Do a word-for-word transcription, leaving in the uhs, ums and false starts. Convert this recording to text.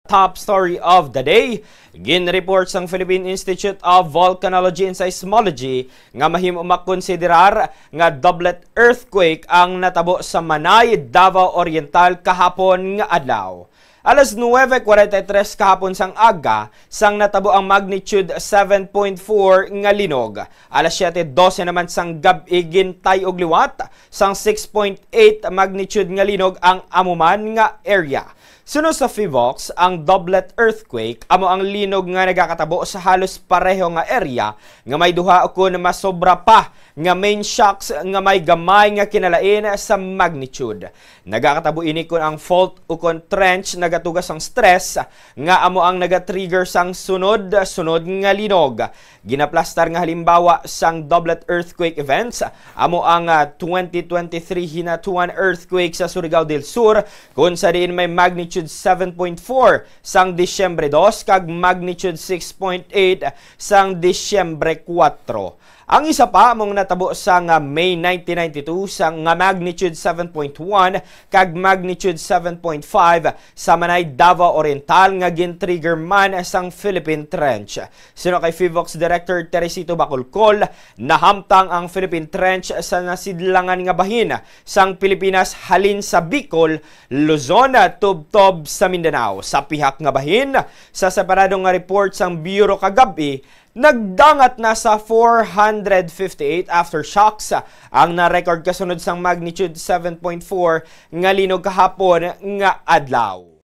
Top story of the day, ginreport sang Philippine Institute of Volcanology and Seismology nga mahimo makonsiderar nga doublet earthquake ang natabo sa Manay, Davao Oriental kahapon nga adlaw. Alas nuwebe kwarenta y tres kahapon sang aga, sang natabo ang magnitude seven point four nga linog. Alas siyete dose naman sang gab-i, gintay-og liwat sang six point eight magnitude nga linog ang amo man nga area. Suno sa PHIVOLCS, ang doublet earthquake amo ang linog nga nagakatabo sa halos pareho nga area nga may duha ukon mas sobra pa nga main shocks nga may gamay nga kinalain sa magnitude. Nagakatabo ini kon ang fault ukon trench nagatuga sang stress nga amo ang nagatrigger sang sunod-sunod nga linog. Ginaplastar nga halimbawa sang doublet earthquake events amo ang, ah, twenty twenty-three Hinatuan earthquake sa Surigao del Sur, kon sa diin may magnitude seven point four sang Disyembre dos kag magnitude six point eight sang Disyembre kuwatro. Ang isa pa amo ang natabo sang, ah, May nineteen ninety-two, sang nga magnitude seven point one kag magnitude seven point five sa Manay, Davao Oriental, nga gin-trigger man sang Philippine Trench. Suno kay PHIVOLCS Director Teresito Bacolcol, nahamtang ang Philippine Trench sa nasidlangan nga bahin sang Pilipinas, halin sa Bicol, Luzon, tubtob sa Mindanao. Sa pihak nga bahin, sa separado nga report sang Bureau kagab-i, nagdangat na sa four hundred fifty-eight aftershocks ang na-record kasunod sang magnitude seven point four nga linog kahapon nga adlaw.